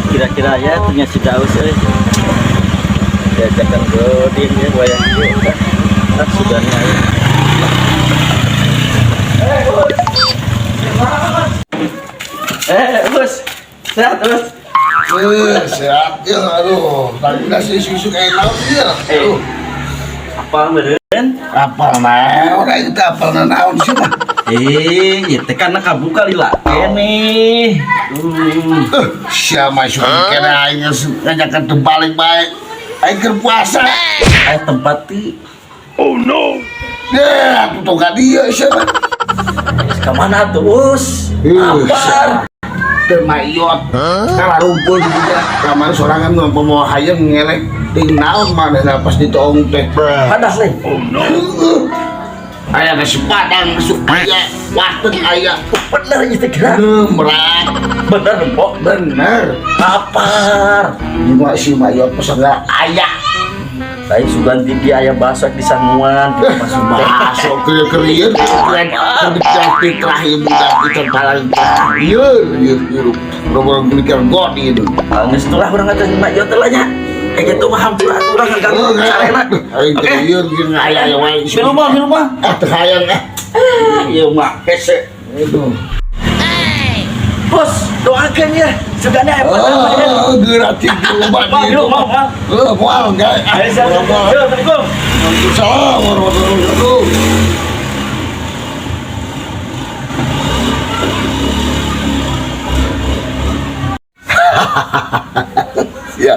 Kira-kira ya punya si Daus eh. Diajakan godin ya wayang kieu. Ah, sugana ya. Eh, Bos. Eh, Bos. Sehat, Bos. Eh, sehat ya, aduh. Tadi nasi susu kayak naon ya. Eh. Aduh, Apa meureun? Apal naon, aing teh apal naon sih mah. Eh, ieu teh kana kabuka lila keneh. Eh, siapa isuk kene aing geus ngajakan teu balik bae. Aing keur puasa. Aya tempat ti. Deh, atuh tong ka dieu sia mah. Geus ka mana tuh, Us? Eh, Apar. Teu mayot. Kalah rumpul di dinya. Kamari sorangan mah pemawa hayang ngelek ting naon manehna pas ditoong teh. Padas leh. Heeh. Aya nasi padang masuk aya, warteg aya. Bener ieu teh geura. Heuh, merak. Bener empok. Bener. Lapar. Cuma si mayot pesan aya. Lain sugan di dia aya bakso di sanguan gitu masuk teh. Bakso krieu-krieu keren keur fitrah ieu budak kita paling ieu ieu hirup. Boro-boro mikir godin. Geus tulah urang atuh mayot teh lah nya. Kayak gitu mah hampura atuh urang ngaganggu sarena. Aing teh ieu jeung aya aya wae. Minum mah, minum mah. Ah, teu hayang ah. Ieu mah hese. Aduh. Bos, doakeun ya. Sugana aya padang mah ya. Oh, geura cik loba Mang, di yuk, mang, mang. Heuh, moal gae. Ah, Ayo, siap. moal, moal. Yo, Assalamualaikum. Waalaikumsalam warahmatullahi wabarakatuh. Ya,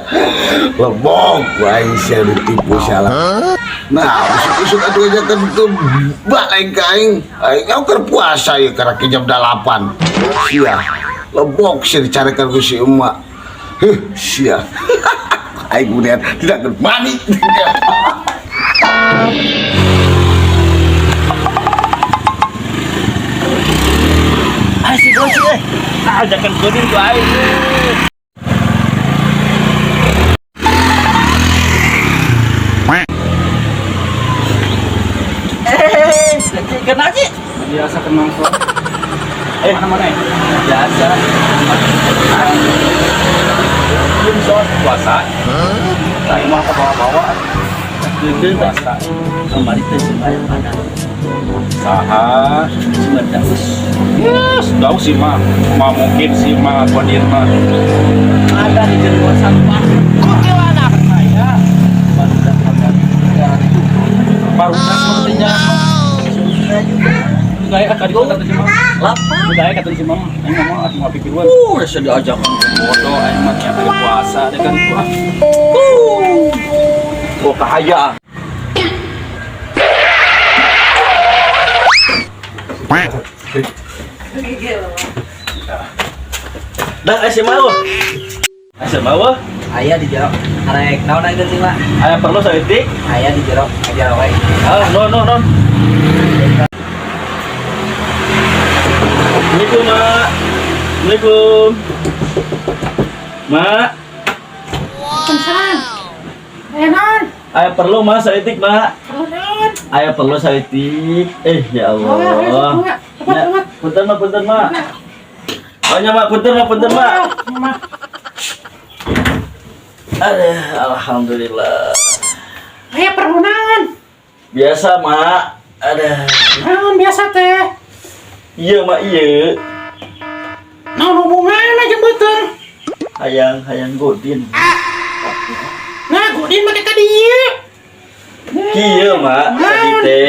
lebok aing sia ditipu salah. Nah, isuk-isuk atuh aja kan tuh balik ka aing. Aing kau keur puasa ya karena jam 8. Sia, lebok sia dicarikan ku si emak. Huh, sia. Aing kemudian tidak mani. Ah, si bos eh. Ah, ajakan godin ku aing. Eh, kena sih. Biasa kenang so. Eh, Mana-mana ya? Biasa. Belum so puasa. Saya mah ke bawah-bawah. Geus Puasa. Kamari teh aya padang. Saha. Cuma Daus. Yes, tahu sih mah. Mah mungkin sih mah godin mah. Ada di jero sampah. Kuntilanak saya. Baru datang. Baru sepertinya. Budaya kata di kata si mah. Lapar. Budaya kata si mah. Aing ngomong atuh ngopi piluan. Sudah diajakan Bodoh aing mah tiap hari puasa deh kan itu ah. Oh, bahaya. Dah, aya mau. Aya mau. Aya di jero. Arek naon aja sih, Mak? Aya perlu saeutik. Aya di jero, aja wae. Ah, no no no. Assalamualaikum, Mak. Assalamualaikum. Mak, Waalaikumsalam. Eh, non. aya perlu Mak saeutik, Mak. Perlu naon? Aya perlu saeutik. Eh, ya Oh, ayo, Allah. sok, cepat, Ya, cepat. punten Mak, punten Mak. Banyak Mak, punten Mak, punten Mak. Mak. Aduh, alhamdulillah. Aya perlu naon? Biasa, Mak. Aduh. Naon biasa teh? Iya, Mak, iya. Naon hubunganna jeung beuteung? Hayang hayang godin. Nah, godin make ka dieu. Kieu, Mak, tadi teh.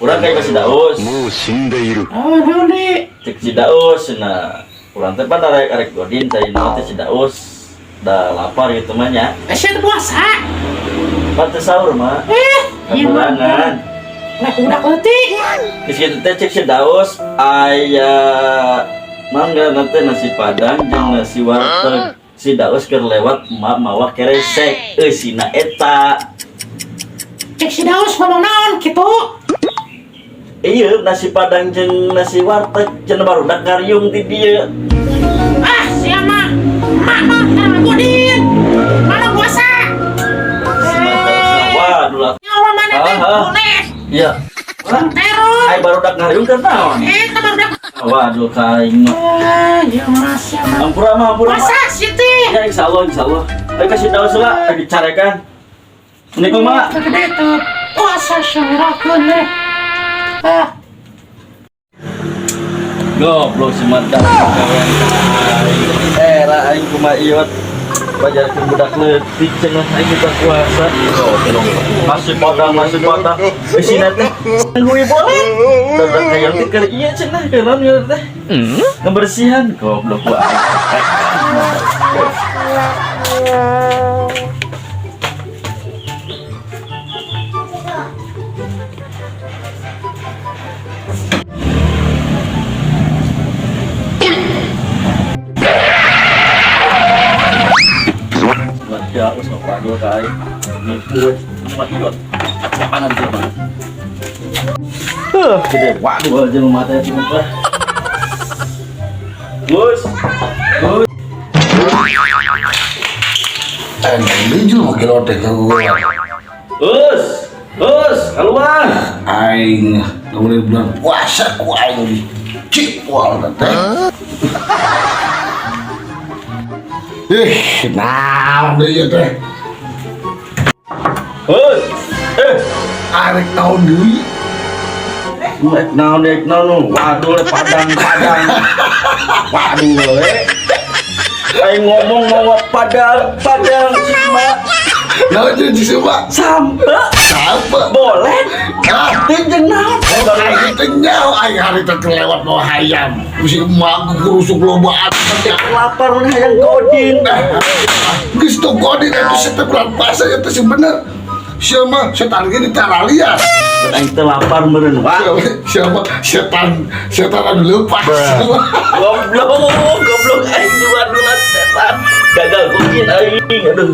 Urang kayak ka si Daus. もう死んでいる。 Oh, naon deui? Cek si Daus, nah. Urang teh pan arek arek godin tadi naon teh si Daus. Da lapar gitu mah nya. Eh, sia teh puasa. Pan teu sahur, Mak. Eh, ieu mah. Kakurangan. Nah, budak leutik. Geus kitu teh cek si Daus aya mangga nanti nasi padang jeung nasi warteg. Si Daus keur lewat emak mawa keresek eusina eta. Cek si Daus ngomong naon kitu? Iya, nasi padang jeung nasi warteg cenah barudak ngariung di dieu. Ah, sia mah. Mak mah karena godin. Mana puasa? Hayung keur naon? Eta barudak. Waduh ka aing mah. Ah, ieu mah sia mah. Ampura mah, ampura mah. Puasa sih teh. Ya insyaallah, insyaallah. Ayo kasih Daus lah, ayo dicarekan. Assalamualaikum, Mak. Gede tuh. Puasa syarakeun eh. Ah, Goblok si mata gawean aing. Era aing kumaha ieu bajarkeun budak leutik cenah aing buka puasa. Goblok. Masih padang, masih padang. Eusina teh hui boleh. Dadak hayang teh keur ieu cenah keur naon ieu teh? Kebersihan goblok ku aing. Ya, wis waduh ka aing. Nipu we. Cuma ieu. Apaan dia, Bang? Gede. Waduh, aja mata itu mah. Bos. Bos. Eh, jelema gelo teh ka gua. Bos. Bos, keluar. Aing lamun bulan puasa ku aing di cipol teh. Ih, naon deui ieu teh? Bos. Eh, Arek naon deui? Rek naon rek naon nu. Waduh, le padang-padang. Waduh, le. Aing ngomong mau padang, padang cuma Naon jeung si Pak? sampah. Apa? Boleh. Ah, Teu jeung naon? aing teh nyaho aing hari teh kelewat mau hayam. Mesti emak kurusuk lobaan. Lapar mun hayang godin. Geus teu godin atuh setiap bulan puasa ya teh sih bener. Sia mah setan gini taralia. Aing teh lapar meureun. Wah, Siapa setan setan anu leupas. Goblok, goblok aing diwadulan setan. Gagal godin aing. Aduh.